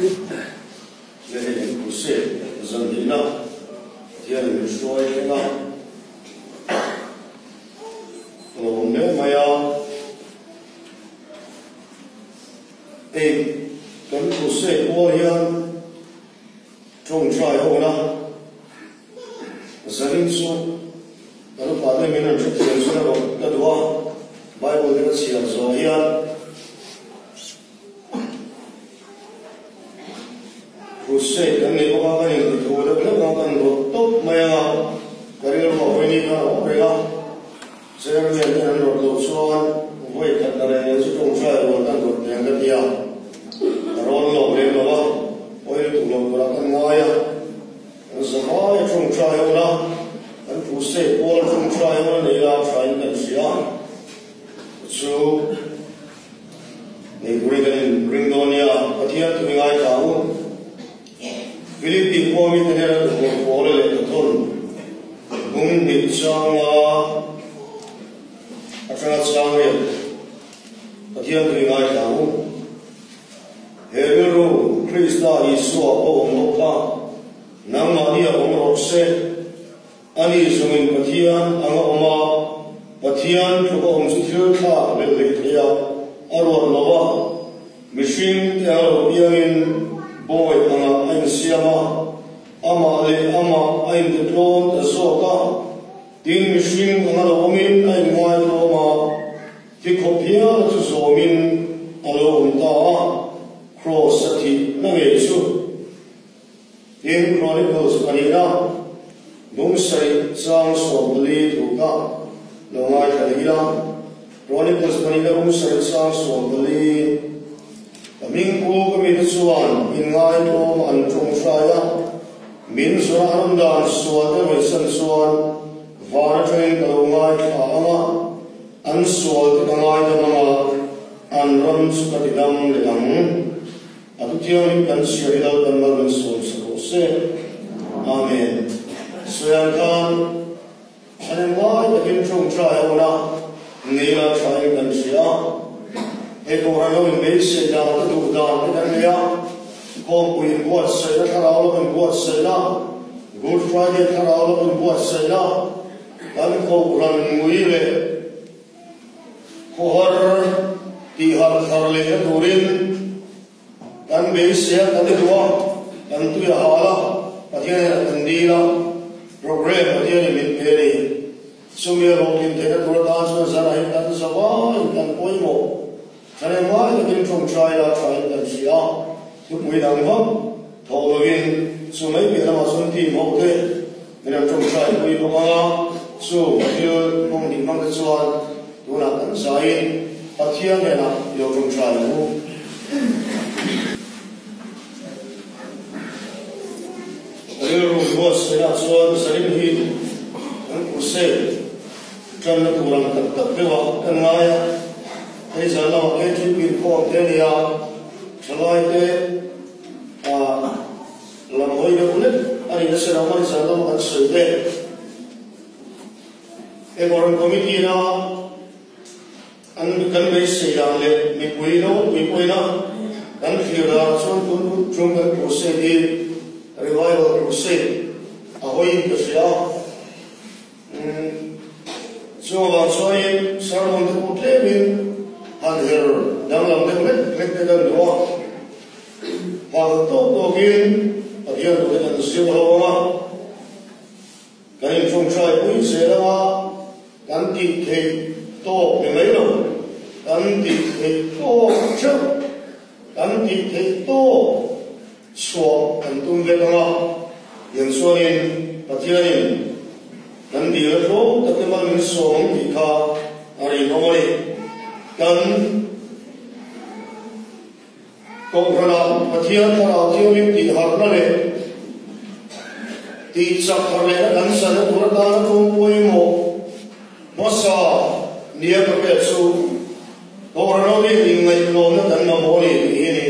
Le hei kan crusade zan hnihna Pathianin min hruai thleng a, ka lo awm hle mai a. Hei kan crusade pual hian tawngtai ho na zanin chu kan upa te min rawn hrethiam chu erawh ka duh a, Bible te ka chhiar zawh hian Crusade kan nei bawk a, kan inti thu deuh hlek a, kan rawt tawp mai ang a, ka rilru a vawi ni khan a awm reng a. Chairman te an rawt loh chuan vawi khat na reng reng chu tawngtai rual kan rawt teh ang ka ti a, ka rawn lawk lem lo a, pawi lutuk lo turah kan ngai a, kan zavai a tawngtai ho la, kan crusade pawl a tawngtai ho la nei la thain kan hria chu nei turin kan in ring dawn nia, Pathian thu i ngaithla ang u. Philippi khua mite hnena tukur pawl leh ka thawn bung hnih changa atanga chang riat Pathian thu i ngaithla ang u. He rilru Krista Isua pawh awm bawk kha nangmahni a awm rawh se. Ani zawngin Pathian anga awm a, Pathian tluk a awm chu thil thlak belh leh thei a, a ruat lo a. Mihring te a lo piangin bawi angah a insiam a, amah leh amah a intitlawm ta zawk a, tin mihring anga lo awmin a inngaihtlawm a, tikhawp hial chu zawmin a lo awm ta a, Kraws a thihna ngei chu. Tin Chronicles pahnihna Bungsai chang 14 thu kha lo ngaithla leh ila. Chronicles pahnihna Bungsai chang 14 Ka hming pu ka mite chuan inngaihtlawm an tawngtai a, min zawrh an awm dan sual te ngaihsan chuan van atangin ka lo ngaithla ang a, an sual te ka ngaidam ang a, an ram chu ka tidam leh ang. A thu thianghlim kan chhiar hi Lalpan mal min sawm sa rawh se. Amen. Sawian khan an en ngai takin tawngtai a awn a, neila thain kan hria a. Hei Kohhran lo in beisei dan te duh dan te kan nei a, Khawmpui in buatsaihna thlarau lo in buatsaihna, Good Friday thlarau lo in buatsaihna, kan Kohhran ngui leh Khawhar tih harh thar lehna turin kan beisei a, kan duh a, kan tui a hal a, Pathian hian a kan dil a, program Pathianin min pe a ni. Chumi a hlawhtlin theihna tur atan chuan zanah hian kan zavaiin kan pawimawh. Thahnem ngai takin tawngtai la thain kan hria a, thupui dang vak thawh lovin chu mai piah lamah chuan team ho te min an tawngtai pui bawk ang a, chu thil kawng hnih hmang te chuan tunah kan zaiin Pathian hnenah i lo tawngtai ang u. Rilru buatsaihah chuan Zarim hi kan crusade tanna tur ang tak tak deuhah kan ngai a. Hei zan lamah KTP inkhawm te a ni a, thalai te ah lam hawi deuh lek a ni nasa lo mai zan lama kan sawi te. Ecoron Committee na an kan beisei dan leh mipui ropui pawhin a kan thlir danah chuan tun tum kan crusade hi Revival Crusade a hawiin ka hria a. Chuvang chuanin sermon te pawh tlemin han her danglam deuh hlek hlek te kan duh a, phal tawk tawkin Pathian duhte kan zir ho ang a, kan intawngtai pui zel ang a, kan tih theih tawk ni mai lo, kan tih theih tawk theuh, kan tih theih tawk Chhuah kan tum vek ang a, tiang chuanin Pathianin kan dil a tlawm tak emaw min sawm ang tih kha a rinawm a ni. Kan Kohhranah Pathian Thlarau Thianghlim tih harhna leh tih chak harh lehna kan sanna tur atana tum pawimawh hmasa nia ka hriat chu Kohhran ho hian inngaihtlawmna kan mamawh a ni tih hi a ni.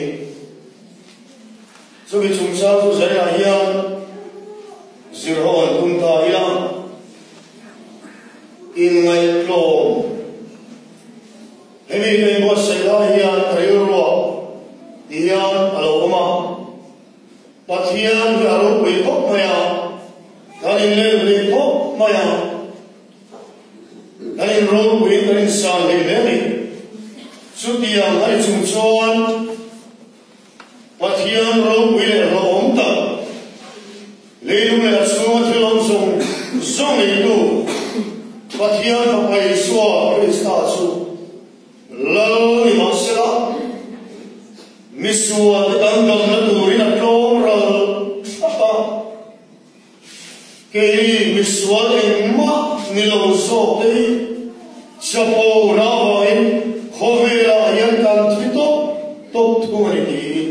Chumi chungchang chu Zaina hian zir ho an tum ta ila, inngaihtlawm hemi ka inbuatsaih lai hian ka rilruah ti hian a lo awm a. Pathian hi a ropui khawp mai a, kan inleng hlei khawp mai a, kan inropuiin kan insan hlei hle a ni. Chutiang a ni chung chuan Pathian ropui leh hlauhawm tak, leilung leh a chhunga thil awm zawng zawng neitu Pathian Fapa Isua Krista chu Lal ni mahsela, misual te kan damna turin a tlawm ral thap a. Kei misual engmah ni lo zawk te hi chapo na avangin khawvelah hian kan thi tawp tawp thung a ni tih hi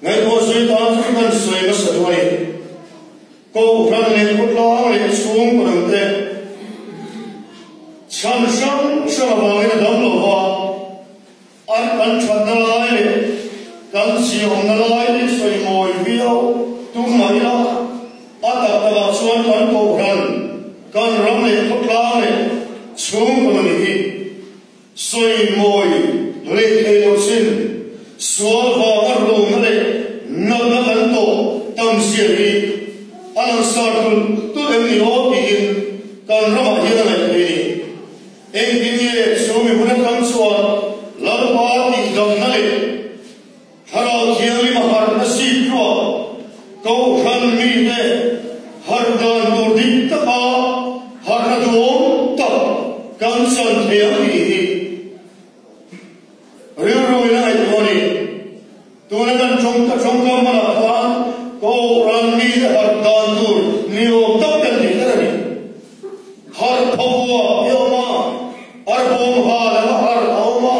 ngaihtuah zui tan chu kan sawi hmasa duh a ni. Kohhran leh khawtlang leh chhungkaw dang te chhan hrang hrang avangin a dam lo va, an kan thatna lai leh kan ziaawmna lai te sawi mawi viau tum mah ila, a tak takah chuan kan kohhran, kan ram leh khawtlang leh chhungkaw nun hi Sawi mawi leh thei lo chin, sual vanga rulna leh natna kan tawh tam zia hi a langsar tulh tulh em ni aw tiin kan ramah hian a ngaih thei ni. Engtin nge chu mi hun atang chuan Lalpa tihdamna leh Thlarau Thianghlim a harhna sip ruah Kohhran mite harh dan tur dik taka harhna duhawm tak kan chan thei ang tih hi rilruin a ngaihtuah a ni. Tuna kan tawngka tawngkam hmanah khan Kohhran mite harh dan tur ni awm tak kan tih tlat a ni. Harh phawhua i awm a, arbawm ha lama harh a awm a.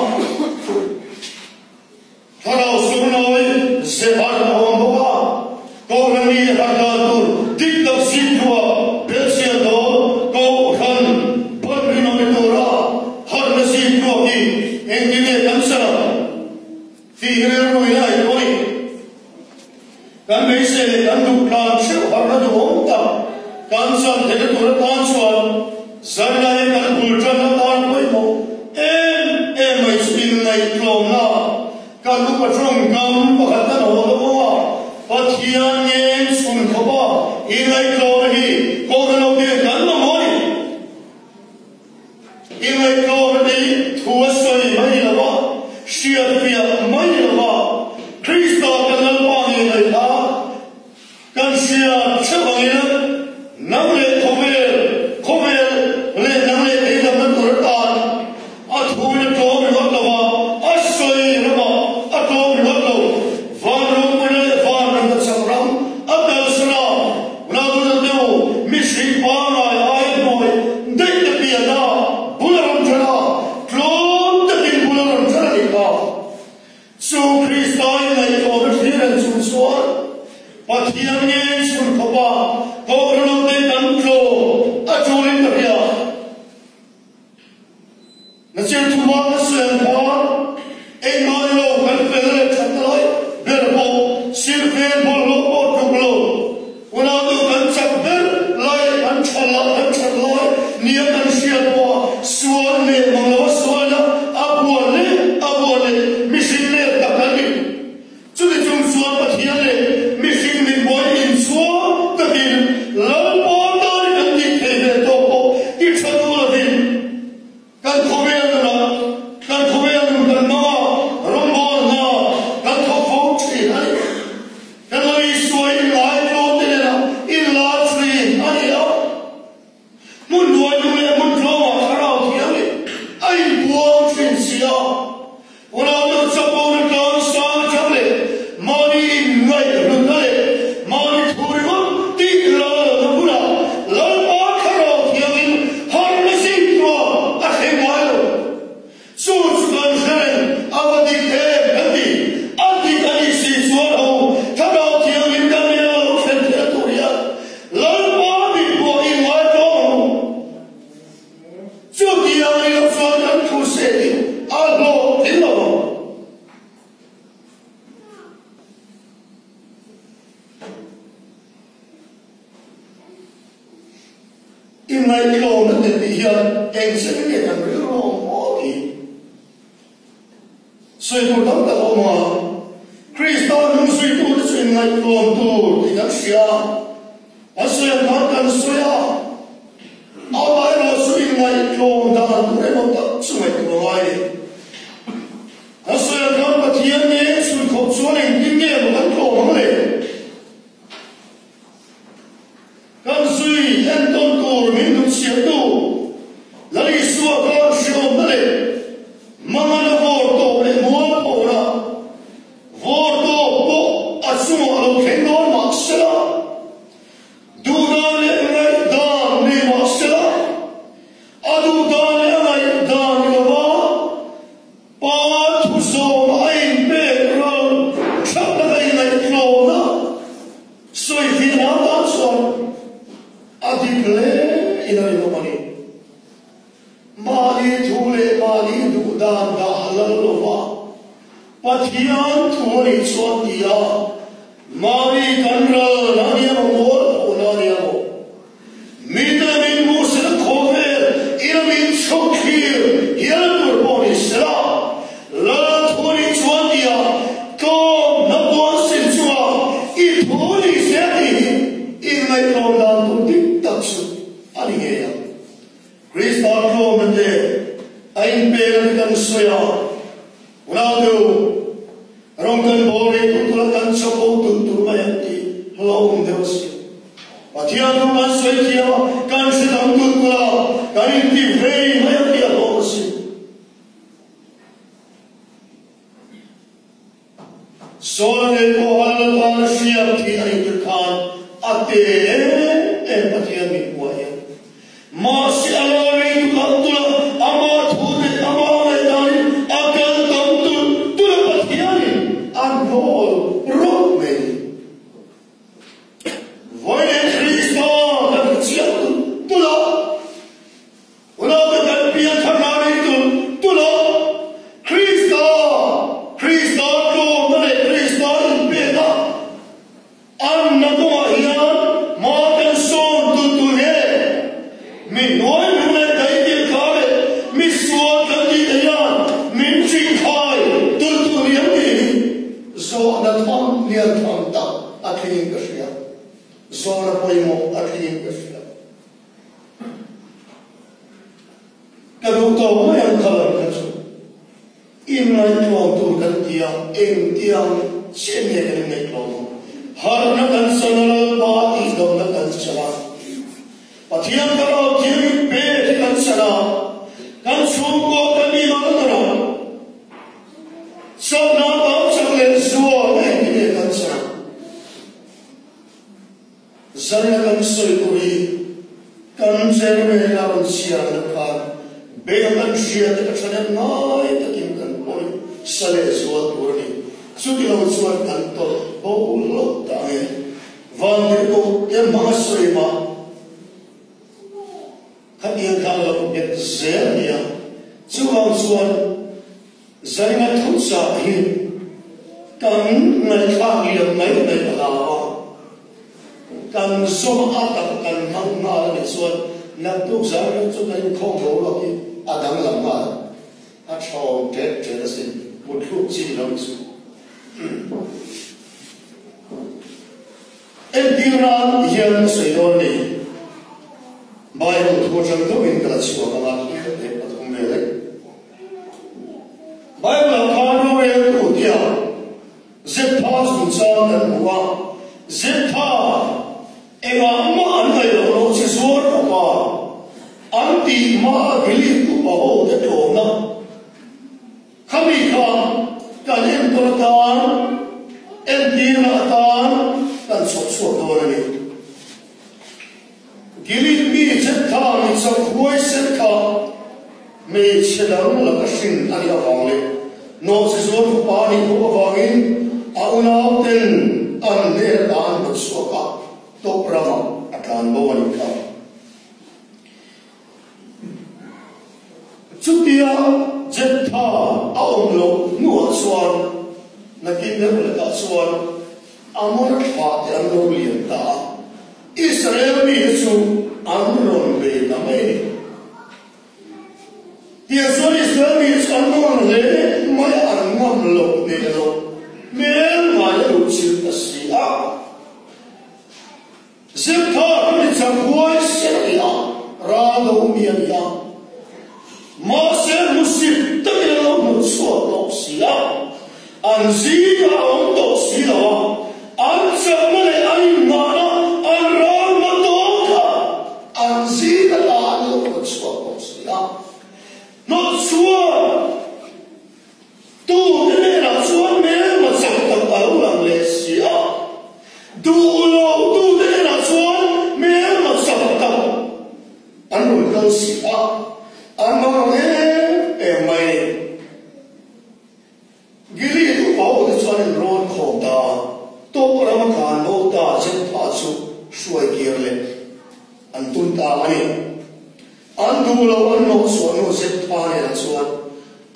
Thlarau sunglawi ze har a awm bawk a, Kohhran mi har dan tur dik tak zing hnuah belhchian dawn Kohhran ban rinawm ni tura harhna zing hnuah hi engtin nge kan chan ang tih hi rilru in a ngaihtuah a ni. Kan beisei leh kan duh tlan theuh harhna duhawm tak kan chan theihna tur atan chuan Zanlai kan bul tan atan pawimawh em em mai chu inngaihtlawmna kan upa tawngkam pakhat kan haw ta bawk a, Pathian ngeng chhun khawpa inngaihtlawmna hi kawng lo te kan mamawh a ni. Inngaihtlawmna hi thu a sawi mai lo a, hriatfiah mai lo a, Krista kan Lalpa ngei ngaihthla Kan hria theuh angin nang leh khawvel, khawvel leh nang leh kei damna tur atan a thuin a tlawm ringawt lo a, a sawi ramah a tlawm ringawt lo. Van ropuina leh van remna chak ram a kalsan a, Nau deuh mihring pangngai ai hnuai daih te piana bul a rawn ṭan a, tlawm takin bul a rawn ṭan a nih kha. Chu Krista in ngaihtuahna thlir en chung chuan Pathian ngei chhun khawpa Kohhran ho te kan tlawm a tulin ka hria. Na chil thuma ka sawi ang khan engmah lo kan fel leh that lai ber pawh silfen bawlhhlawh pawh tluk lo. Unau kan chak ber lai leh kan tha lah kan that lai nia kan hriat pawha sual leh mang lo a sualna a buan leh a buan leh mihring leh tak an ni. Chuti chung chuan Pathian leh mihring mitmawih inchhuang takin Lalpa tan kan tih thei ve tawk pawh ti tha duh lovin Kan khawvel nunah, kan khawvel nun kan hmang a, rawngbâwl hna kan thawk fo ṭhin a ni. Kan lo Isua in ngaitlawm te nena inlâr ṭhin a ni a. Hmun hnuai lung leh hmun tlawmah Thlarau Thianghlim a inbuang ṭhin si a. Unau chapona tlang sang atang leh mahni inngaihhlutna leh mahni thu ringawt tih la lohna hmunah Lalpa Thlarau Thianghlim harhna zingtluah a thleng ngai lo. Chu chu kan hre reng a va dik em kan ti. A dik a nih si chuan ho Thlarau Thianghlim kan nena lo thlen theihna tur hian Lalpa mihmuah inngaihtlawm ang u. Chutiang ni lo chuan kan thu se hi a hlawhtling lo ang. Inngaihtlawmna te tih hian eng chen nge kan rilru awm maw tih sawi tur tam tak a awm ang a. inngaihtlawm tur tih kan hria. A sawi ang khan kan sawi a, amaherawhchu inngaihtlawm dan tur emaw tak chu ngaihtuah ngai ni. A sawi ang khan Pathian nge chhun khawp chuan engtin nge maw kan tlawm ang le? Kan zui entawn tur min hnutchhiahtu Lal Isua khan hriawmna leh mangana vawr tawp leh mualphona vawr tawp pawh a chungah a lo thleng dawn mah sela, duhdan leh ngaihdan nei mah sela, a duhdan leh a ngaihdan ni lova Pa thu zawm a inpek ral thlap laka ingaihtlawmna sawi fiah nan tan chuan a dik hle in a rinawm a ni. Mahni thu leh mahni duhdan dah lal lova Pathian thu a nih chuan ti a, mahni kan ral na nia maw mual pawh na nia maw, Mite min hmuh sela khawvel ina min chhuk thlir hial tur pawh ni sela, Lal thu nih chuan tia tlawm na puan sin chunga i thu ni se tih hi inngaihtlawm dan tur dik tak chu a ni ngei ang. Krista tlawmna te a inpek a ni kan sawi a, Unau deuh, rawng kan bawl rei tur tura kan chapo tun tur mai ang tih hlauhawm deuh a si. Pathian thu kan sawi thiam a, kan hre dang tun tura kan inti vei mai ang tih a hlauhawm a si. Sawl nei pawh a Lalpa na hriat tih a intir khan a te em em Pathian min hmuah hian. Mahse a la rei tukah tula ama thu leh ama ngaihdanin a kal tam tulh tulh a Pathianin a hnawl rawp mai. Vawi leh Krista kan hre chiang tulh tulh a. Unaute kan pian thar hna rei tulh tulh a, Krista, Krista tlawmna leh Krista inpekna anna kawngah hian hma kan sawn tulh tulh nge? Mi hnuai hnung leh daikil kha leh mi sual kan tih te hian min ṭingkhai tulh tulh riau tih hi zawhna tham lian tham tak a thlengin ka hria. Zawhna pawimawh a thlengin ka hria. Ka duh tawh mai ang colour kha chu. Inngaihtlawm tur kan ti a, engtiang chiah nge kan inngaihtlawm ang? Harhna kan chan a, Lalpa tihdamna kan chan a, Pathian thlarau thianghlim pe hi kan chan a, kan chhungkua kan inang ber a, chakna tam chak leh zual engtin nge kan chan ang? Zarna kan sawi tur hi kan chairman a rawn chhiar na khan beng kan hria te ka thahnem ngai takin kan pawi sa leh zual tur a ni. Chuti lo chuan kan tawlh bo hlauh ta ang e. Vantirhkoh te hmanga sawi mah khatiang khan lo nghet zel a nia. Chuvang chuan Zaina thuchah hi kan ngaihthlak liam mai mai a hlau a, kan zawm a tak kan hmang nghal a nih chuan naktuk zan reng chu kan inkhawm bo lawk hi a danglam nghal a thlawm ṭet ṭet asin, mutthluk chi lo chu. Entir nan hian ka sawi dawn a ni. Bible thu aṭang deuhin ka la chhuak ang a, tlem leh pathum vel e. Bible-ah khan roreltu tia Zeptha chungchang kan hmu a, Zeptha engah mah an ngaih loh loh chi zuar upa an tih hma a Gilead upa ho te tlawmna khami kha kan enkawl atan, entirna atan kan chhawp chhuak dawn a ni. Gilead mi Jeptha mi chak huaisen kha hmeichhe dang laka hrin a nih avang leh nawhchi zual fapa a nih bawk avangin a unauten an hnen ata an hnawt chhuak a, Top ramah a tlan bo a nih kha. Chutia Jeptha a awm loh hnuah chuan nakin deuh lekah chuan Amon thlah te an lo lian ta a, Israel mite chu an rawn bei ta mai a ni. Tiang chuan Israel mite chu an rawn hle mai a, an ngam loh hneh loh. Hmel ngai a luhchilh ta si a. Zeptha hi mi chak huai sen a ni a, ral do mi a ni a. Mahse hmusit takin a lo hmuh chhuak tawh si a, an zingah a awm tawh si lo a, an chakna leh an inngahna an ral hma dawn kha an zing ata an lo hmuh chhuak tawh si a. Hnawtchhuak Tute hnenah chuan hmelma chak tak a lo lang leh si a, duh lo tute hnenah chuan hmelma chak tak an rawn kal si a, an mang ang em em mai a ni. Gilead upa ho te chuan in rawn khawm ta a, tawk rama tlan bo ta Jephtha chu hruai kir leh an tum ta a ni. An duh lo an hnawh chhuah hnu Jephtha hnenah chuan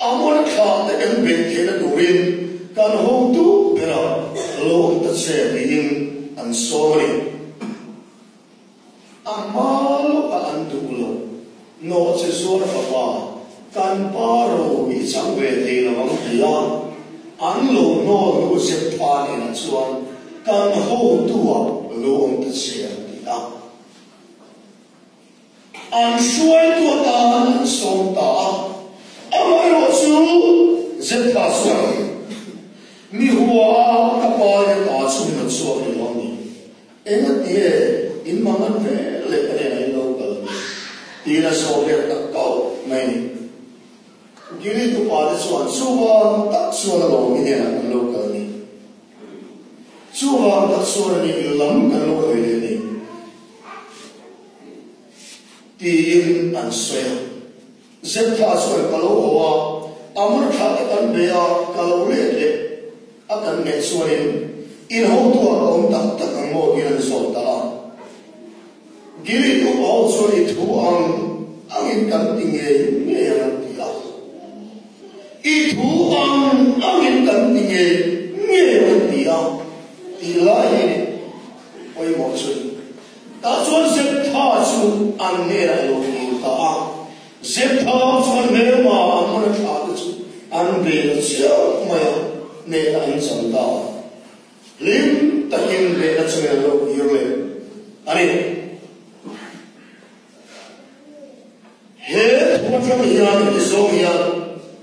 Amon thlah te kan beih theihna turin kan hotu berah lo awm ta che tiin an sawm a ni. A hma lawkah an duh lo. Nawhche zuar fapa, kan pa ro i chang ve thei lo ang ti a, an lo hnawl hnu Jephtha hnenah chuan kan hotu-ah lo awm ta che an ti a. An hruaitu atan an sawm ta a, amaherawh chu Jephtha chuan, Mi hua a ka pa in a ta chu min rawn chhuak rih lo a ni. Engatinge in mangan ve leh ka hnenah in lo kal ni? Tiin a zawh let tak kauh mai a ni. Gilead upate chuan chuvang tak chuan a lawm i hnenah kan lo kal ni. Chuvang tak chuan a ni lam kan lo hawi leh ni. Tiin an sawi a. Zeptha chuan ka lo haw a, Amor thlah te kan be a, ka lo let leh a kan neh chuanin in hotuah ka awm tak tak ang maw tiin an zawt ta a. Gilead upa ho chuan i thu ang angin kan ti ngei ngei ang an ti a. I thu ang angin kan ti ngei ngei ang an ti a tih lai hi pawimawh chu. Tah chuan Zeptha chu an hnenah a lo kir ta a. Zeptha chuan hmelma an hman a thlah te chu an ve ta chiang mai a, hnehna an chang ta. Hlim takin hnehna chungin an lo kir leh a ni. He thu atang hian heti zawng hian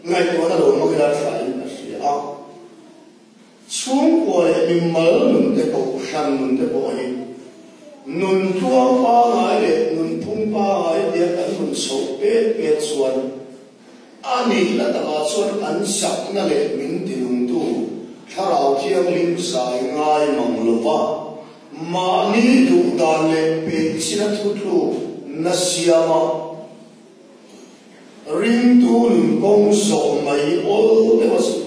ngaihtuahna lo hmang ila thlain ka hria a. Chhungkua leh mimal nun te kohhran nun te pawh hi nun tluang pangai leh nunphung pangai tia kan nun chhoh pet pet chuan a nihna takah chuan kan chakna leh min tinungtu Thlarau Thianghlim zai ngai mang lova mahni duhdan leh peihchina thuthluk na siama ringtu nun kawng zawh mai awl deuh a si.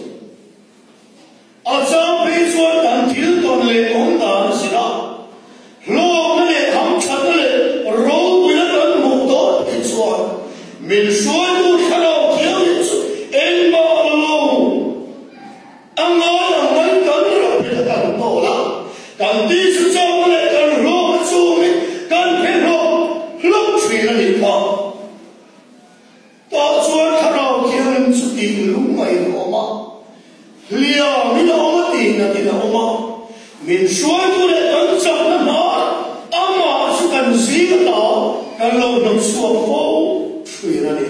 A chang phei chuan kan thil tawn leh awm dan a zir a, hlawkna leh hamthatna leh ropuina kan hmuh dawn phei chuan min hruaitu thlarau thianghlim chu engmah lo a ngai ang mai kan ram phei a kan tawl a, kan tisa chauhna leh kan hlawkna chungin kan phe hlawk hlawk thin a nih kha. Tah chuan Thlarau Thianghlim chu tih lungngaiin a awm a, hliamin a awm a tihnatin a awm a, min hruaitu leh kan chakna hnar amah chu kan zing ata kan lo hnawt chhuak fo thin a ni.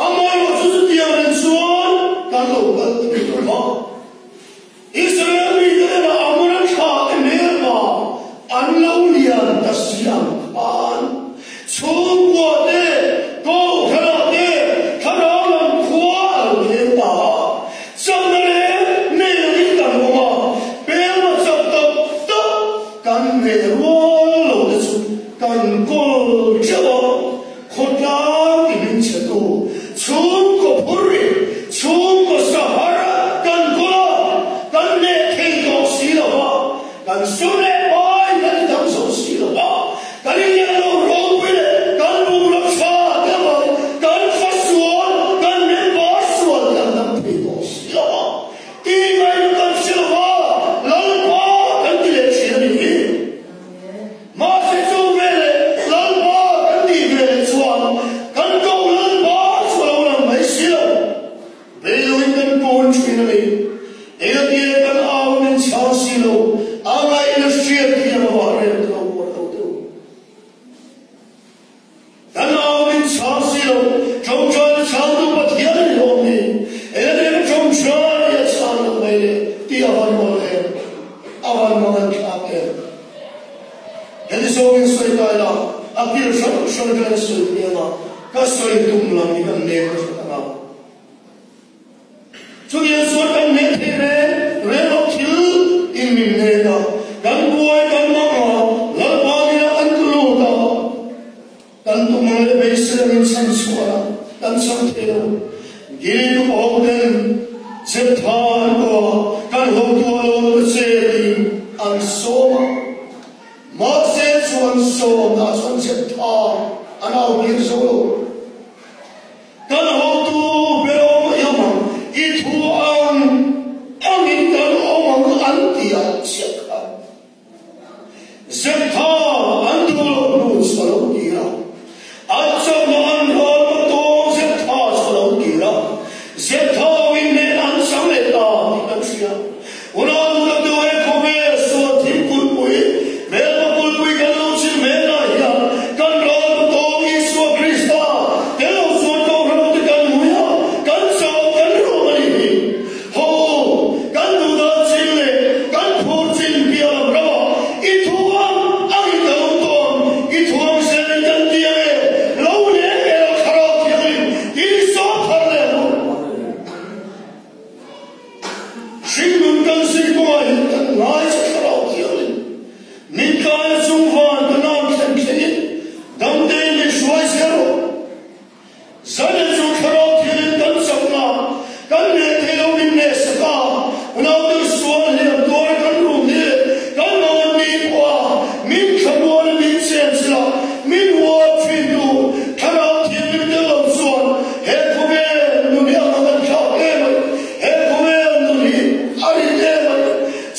Amaherawh chu chutiang nen chuan kan lo kal thei lo va. Israel mite hnenah Amona thla te hmelma an lo lian ta si ang khan chhungkua te, kohhranah te thlarau lam khua a lo thleng ta a. Chakna leh nei angin kan awm a, hmelma chak tak tak kan hneh rual lo te chu kan kawl teuh a. Khawtlang i min chhetu chhungkaw phur i chhungkaw sahara kan kawl a, kan leh thei tawh si lo va, kan sum leh pai kan i dang zo si lo va, kan inlian lo ropui leh kan bungraw tha te avangin kan fa sual, kan member sual kan dang thei tawh si lo va, tih ngaihna kan hre lo va, Lalpa kan ti leh thin a nih hi. Mahse chu veleh Lalpa kan tih veleh chuan kan ko Lalpa chu a lo lang mai hran kan sawi thei anga, ka sawi tum lam hi kan nek ka hre tak a. Chutiang chuan kan nek thei reng reng lo thil in min nek a, kan buai kan mang a, Lalpa nia kan tu lut a, kan tum ang leh beisei angin chhan chhuah a, kan chhang thei lo. Gili tu ho ten Jeptha an ko a, kan hotu a lo ta che tiin an sawm a. Mahse chu an sawm ah chuan Jeptha an au kir zo lo. Kan hotu ber awm i awm ang, i thu ang angin kan awm ang an ti ah chiah khan Jeptha an duh loh hnu chu a lo kir a. An chawhna an ral ma tawng Jeptha chu a lo kir a. Jeptha awin nen an chang leh ta tih kan hria. Unau duhna deuh he khawvel sual thim kulhpui, hmelma kulhpui kan lo chim hmelah hian kan ral tawng Isua Krista tel lo chuan kohhran te kan hmui a, kan chau kan rum a nih hi. Ho u, kan duhdan chin leh kan phur chin piah lam ramah i thu ang angin ka lung tawh ang, i thu ang zelin kan ti ang e, lo leng e lo thlarau thianghlim tin sawm thar leh ang u. Hringnun kan zir kawngah hian kan ngai che thlarau thiangin min tlaia chung van ka nan thlen thlengin damtein min hruai zel rawh. Zane chu thlarau thiangin kan chakna kan neh thei lo min neh sak a, unaute sual hliam tuar kan rum hi leh kan mahni pawha min thlamuan a min chen chilh a, min huat thin tu thlarau thianghlim tel lo chuan he khawvel nun hi a hmang an thlak em mai. He khawvel nun hi a rit em a ni.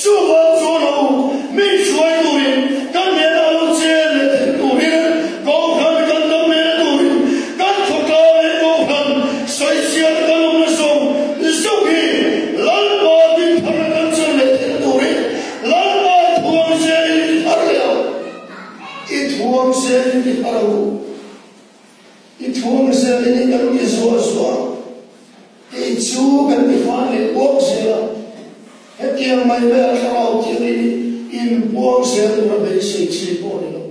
Chuvang chuan a u, min hruai turin, kan hnenah lo chen leh theih turin, Kohhran kan dam lehna turin, kan khawtlang leh Kohhran sawichhiatna kan awmna zawng zawng hi Lalpa dintharna kan chan leh theihna turin Lalpa i thuam zelin i thar leh ang. I thuam zelin i thar ang u. I thuam zelin i kan ti zuah zuah. Kei chu kan ti fan leh uak zel a, hetiang mai mai a thlarau thiangin inpuang zel tura beisei chi pawh a ni lo.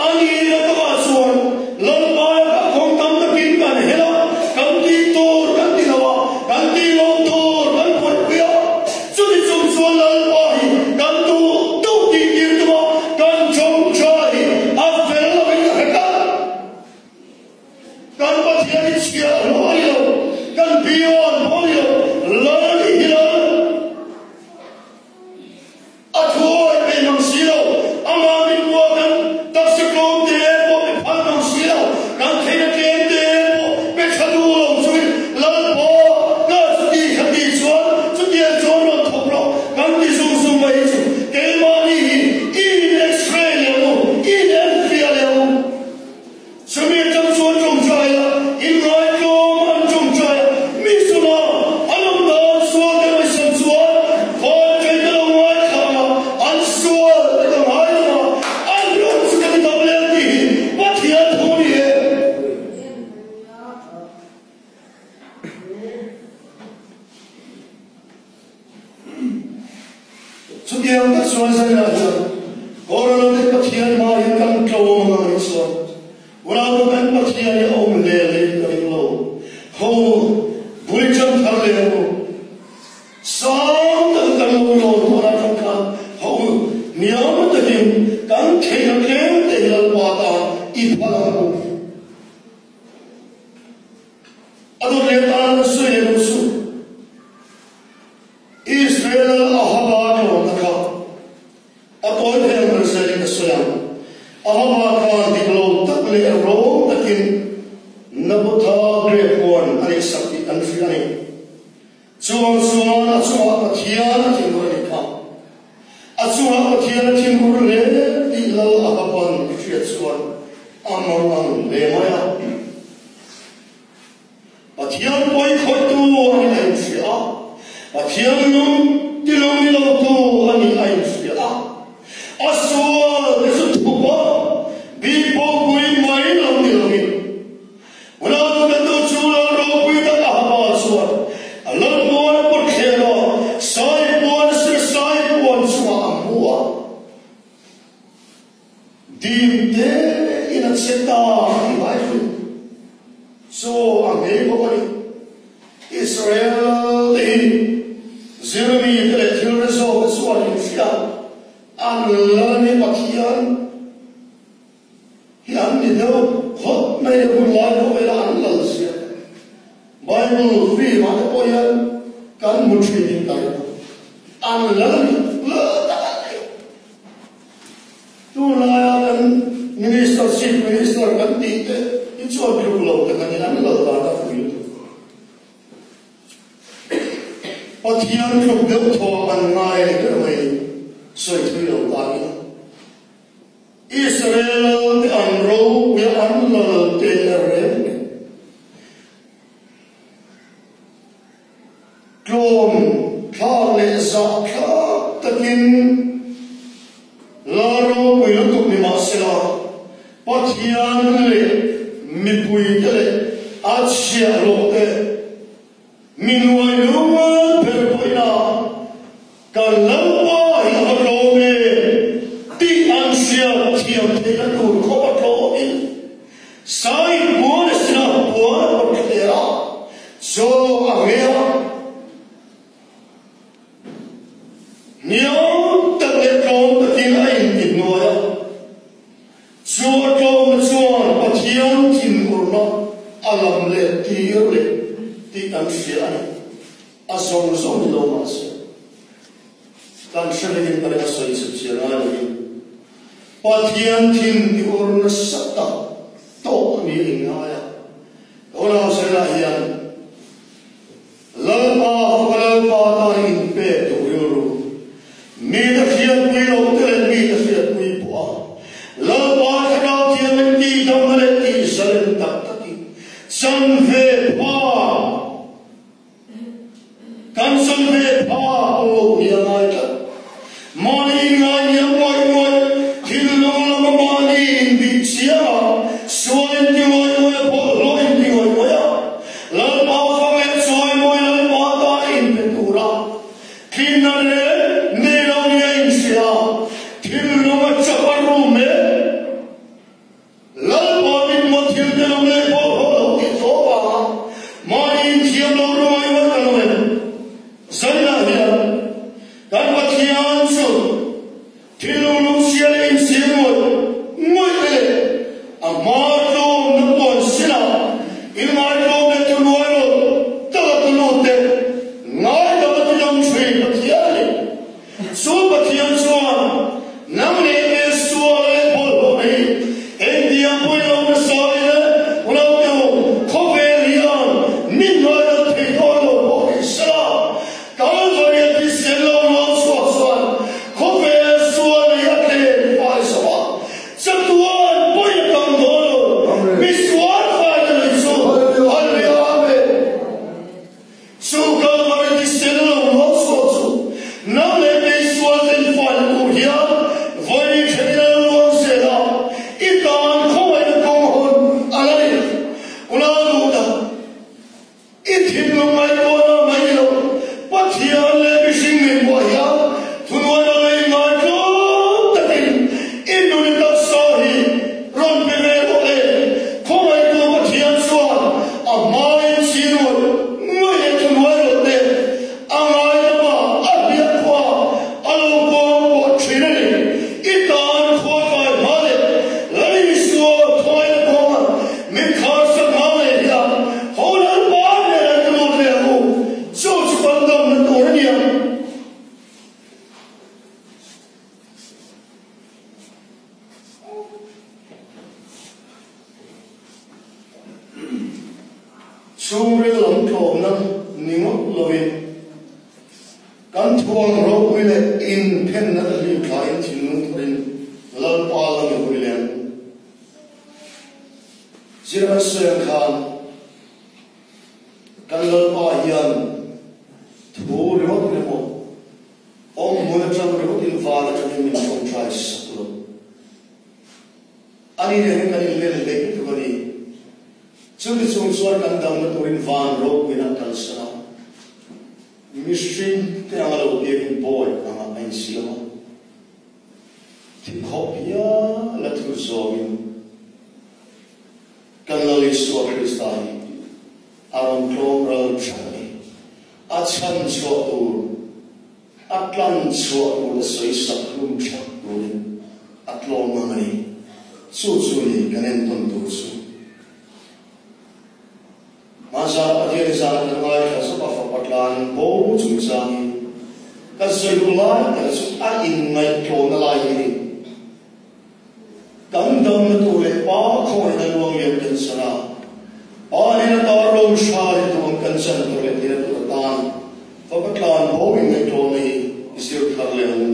A nihna takah chuan Lalpa lakah kawng tam takin kan hel a, kan tih tur kan ti lo a, kan tih lo tur kan buaipui a, chuti chung chuan Lalpa hi kan duh duh tih tir tum a, kan chawngchai hi a fel lo in ka hre tlat. Kan Pathian hi chhiah hlawh a ni lo, kan biawn pawh a ni lo, Lal nih hi Lal. A thuawi pe mang si lo, amah min hua kan taksa tlawm te pawh pe phal mang si lo, kan theihna tlem te pawh pe tha duh lo chungin Lalpa ka chuti kha ti chuan chutiang chuan rawn thawk rawh kan ti zung zung mai hi chu keimahni hi i in x-ray leh ang u, i in enfiah leh ang u. Chumi atang chuan tawngtai a, inngaihtlawm an tawngtai a, mi chunga an awm dan sual te ngaihsam chuan vankai ka lo ngaithla ang a, an sual te ka ngai lo a, an rawng chu ka ti dam leh ang tih hi Pathian thu a ni e. Chutiang tak chuan Zaina hian Corona te Pathian hma hian kan tlawm ang ang hi chuan unau kan Pathian hi a awm hle hle in ka ring lo. Ho bul ṭan thar leh ang u. Sang tak kan lo lawn tawh lai khan khan ho hniam takin kan theihna tlem te hi Lalpa tan i phal ang u. A dawt leh tan an sawi leh lo chu Israel Ahaba tlawmna kha a tawi thei ang ber zelin a sawi ang. Ahaba khan dik lo tak leh rawng takin Nabotha grape huan a neihsak tih an hria a ni. Chuang chuan a chungah Pathian a thinur a nih kha. A chungah Pathian a thinur hle tih Lal Ahaban i hriat chuan a mang ang hle mai a. Pathian pawi khawihtu a nih a inhria a, Pathian lung tilung ni lotu a nih a inhria a. A sual te chu thup a, bik pawhpui mai lo ni loin Unau kan duh chu Lal ropui tak a hapa chuan a lal puan a pawt thlen a, sai puan sir sai puan chungah a hmu a. Dim te in a che ta tih Bible chu a ngei bawk a ni. Israel te hi zirmi te leh thil hre zawk te chuan in hria an lal ni Pathian hi an ni deuh phawt mai a hun lai khawvela an lal zia te Bible film ah te pawh hian kan hmu thin in ka ring a, an lal ni lal tak an ni. Tunlaia kan Minister, Chief Minister kan tih te hi chuan tluk lo tak a ni, an lal dan a pui lutuk. Pathian tluk deuh thaw an ngai a ni ber mai, sawi thui lo ta ila. Israel te an ropui a, an lal te reng reng. Tlawm thlak leh zah thlak takin la ropui lutuk ni mahsela, Pathian leh mipuite leh a chhiahhlawhte Mi nuai lungal ber pawhin a kan Lalpa hi a va tlawm e tih an hriat thiam theihna tur khawp a tlawmin Sai puan a sin a, puan a pawt thler a, chaw a nghei a, hniam tak leh tlawm takin a inti hnuai a. Chu a tlawmna chuan Pathian thinurna a lam leh tir leh tih kan hria a ni. A zawng zawng ni lo mah se, kan hre vekin ka ring a sawi chep chian ngai lovin Pathian thin ti ur nasa tak tawk ni a inngai a. Ka unau Zela hian Lalpa faka Lalpa tan inpek duh rilru, mite hriatpui lo te leh mite hriatpui pawh a Lalpa thlarau thiam in tihdamna leh tihzalen tak takin chan ve pha kan chan ve pha pawh ni a ngai tlat. Mahni inngai hniam ngawih ngawih, thinlung lama mahni inbih chiang a, sual inti ngawih ngawih a, bawlhhlawh inti ngawih ngawih a, Lalpa fang leh chawimawi Lalpa tan a inpe tur a, tlinna leh nei lo ni a inhria a, thinlung a chap a rum e. Lalpa mit maw thil te lawm leh bawlhhlawh lo tih tawh vanga mahni inthiam lo ruai ruai ka lo em? Zainah hian kan Pathian chu thinlung lungchhia leh inchhir ngawih ngawih te leh a hma tlawmna puan sinah inngaihtlawm leh thuhnuai lo taka tulut te ngaidam a tidam thin Pathian a ni. Chu Pathian chuan nang leh nge sual leh bawlhhlawh hi engtiang pawhin lo nasa ila lo teu khawvel hian min ngaidam thei dawn lo pawh ni sela, Kalvaria thisen lo luang chhuak chuan khawvel sual hi a tlen fai zo a, chatuan pawi a tam dawn lo, mi sual fai ta lui chu Hallelujah Amen. Chu Kalvari thisen lo luang chhuak chu nang leh kei sual ten faina tur hian vawi thenin a la luang zel a, i tan khawngaihna kawng hawn a la ni. Unau duhtak, i thinlung ngaihtuahna mai ni lo, Pathian leh mihring ngaihtuah hian thunuaina ngaingai tlawm takin i nun i taksa hi rawn pe ve rawh le. Khawngaihtu Pathian chuan a hmain chin ngawih ngawih leh thuhnuai rawh te a ngaidama a hliah khua a lo kuang pawh thin a ni. I tan khua tlai hma leh Lal Isua khawngaihna kawnga min kharsak hma ngei hian ho Lalpa nen an lut leh ang u. Chu chu kan damna tur a ni ang. Chhungril lam tlawmna ni ngawt lovin kan thuang ropui leh inphenna te hlim thlaiin thinlung tharin Lalpa lam i hawi leh ang u. Zirna sawi ang khan kan Lalpa hian thu ringawt emaw Awm hmun atang ringawtin van atangin min tawngtai sak lo. Ani nen hian kan inlen hleih lutuk a ni. Chumi chung chuan kan damna turin van ropuiin a kalsan a, mihring te anga lo piakin bawi anga a insiam a. Thi khawp hial a thu. Isua Krista hi a rawn tlawm ral tha a ni. A chhan chhuah tur, a tlan chhuah tur te sawi sak hlum thak turin a tlawm ang a ni. Chu chu ni kan entawn tur chu. Hmanzan Pathian zan kan ngaithla zawk a fapa tlan bo chungchangin kan sawi duh lai tak chu a inngaihtlawmna lai hi a ni. Kan damna tur leh pa khawngaihna luang lian kan chan a, pa hnena tar lo hra leh duang kan chan tur leh thihna tur atan fapa tlan bo inngaihtlawmna hi i zir thar leh ang u.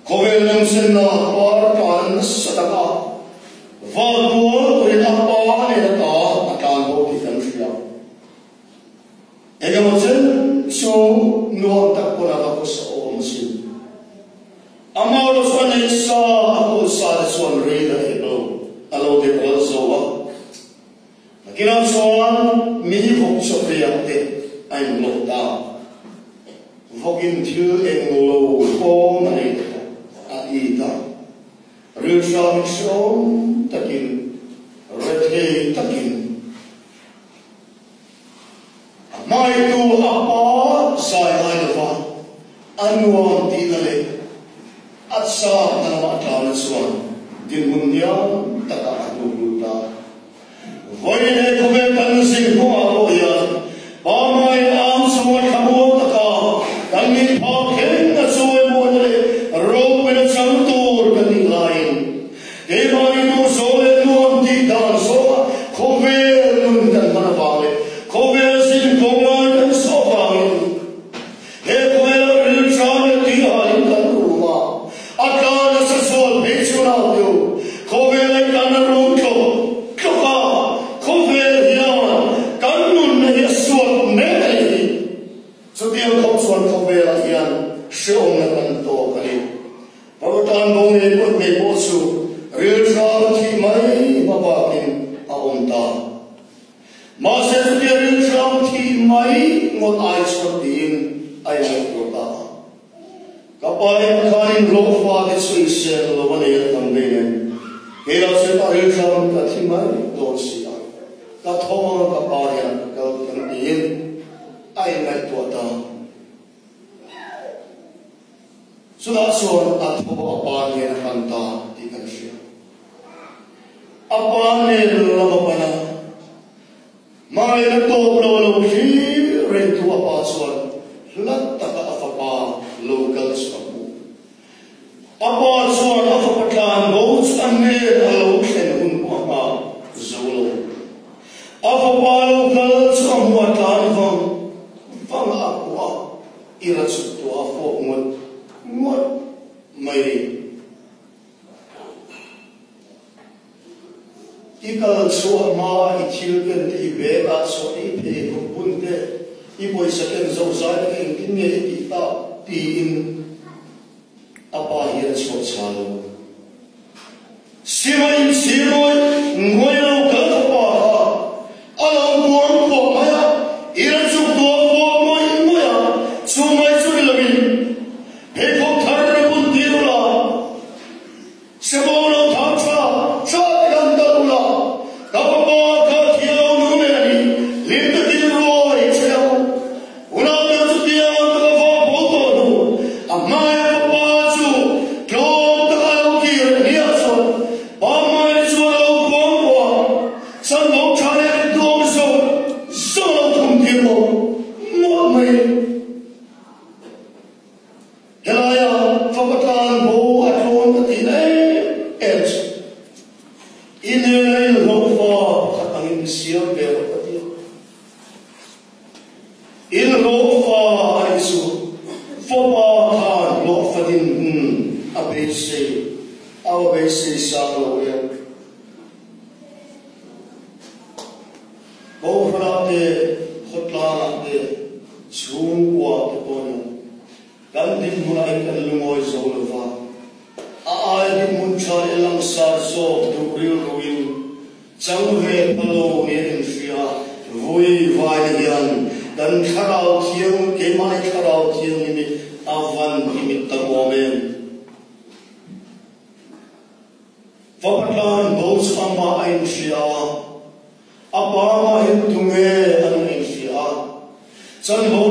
Khawvel nawmsenna par tlan nasa taka val kual turin a pa hnena ta a tlan bo tih kan hria. Engemaw chen chu nuam tak pawn a va khawsa awm asin. Amah lo chu a neih sa a kawl sa te chuan rei dah hek lo, a lo deuh ral zo a. Nakinah chuan mi vawk chawhriah te a inlawh ta. Vawkin thil eng lo kawng a nei ta a it a. Rilhram hreawm takin, rethei takin a hmaitu a pa zai ngai lova a nuam tihna leh a chakna lamah tlana chuan dinhmun hniam takah a hnuk lut a. Vawi leh khawvel kan zin kawngah pawh hian Pamai ang chunga thlamuang taka kan nih phak thleng a chawi muana leh ropuina chang tur kan nih laiin keimahni duh zawh leh nuam tih dan zawnga khawvel nun kan hman avang leh khawvel zin kawng lai kan zawh avangin he khawvela rilṭam leh tuihalin kan rum a, a tla nasa zual phei chu nau deuh khawvela i tana rum tlawk tlawk a, khawvel hian kan nunna hi a suat mek a nih hi. Chutiang khawp chuan khawvelah hian hrehawmna kan tawk a ni. Parvatan bo ngei pawh ngei pawh chu rilṭam a thih mai hma bakin a awm ta. Mahse chutia rilṭam thih mai ngawt ai chuan tiin a ingaihtuah ta a. Ka pa in khanin hlawhfa te chu i sel lo a nei a tam vei nen, kei lah chuan a rilṭam ka thi mai dawn si a, ka tho ang a ka pa hian ka kal kan tiin a inngaihtuah ta. Chutah chuan a tho a pa nen a pan ta tih kan hria. A pa nen lam a pan a, hmain a tawp lo lo thlir rengtu a pa chuan hla taka a fapa lo kal chu a hmu. A pa chuan a fapa tlan bo chu a nen a lo thlen hun pawh a nghak zo lo. A fapa lo kal chu a hmu a tlan vang vang a, a kuah a, ira chuk tuah a fawp ngawt ngawt mai. I kal chhuah hma i thil ken te i bag ah chuan i pheikhawk bun te, i pawisa ken zozai te kha engtin nge i tih tak tiin a pa hian a chhuah chhal lo. Sima inchhir mawi ngawi lo kal fapa kha a lo buang kuah mai a, i la chuk tuah kuah ngawih ngawih a, chu mai chu ni loin Pheikhawk thar na bun tir ula, Sebo lo thang tha tha te kan kal ula, ka fapa kha thi lo nu leh a ni, hlim takin ruai che ang. Unau te chutiang ka la va bo tawh hnu, a hmaia fapa chu tlawm taka a lo kir leh hniah chuan pa hmaina chuan a lo kuang kuah a, chanvo tha leh duam zawk zawk a lo thum tir mawlh mawlh mai. Helaia fapa tlan bo a tlawn ka tih na em em chu i nena inhlawhfa pakhat angin mi siam ve rawh ka ti a. Inhlawhfa a nih chu fapa khan hlawhfa dinhmun a beisei a va beisei sang lo em. Kohhranah te, khawtlangah te, chhungkua te pawh emaw kan dinhmunah hian kan lungawi zo lo va, a aia dinhmun tha leh langsar zawk duh rilruin chang ve pha lo nia inhria vui vai te hian kan thlarau thiang, keimahni thlarau thianghlim hi a van timit tak awm em? Fapa tlan bo chu amah a inhria a. A pa mahin tunge an infiah a, chanvo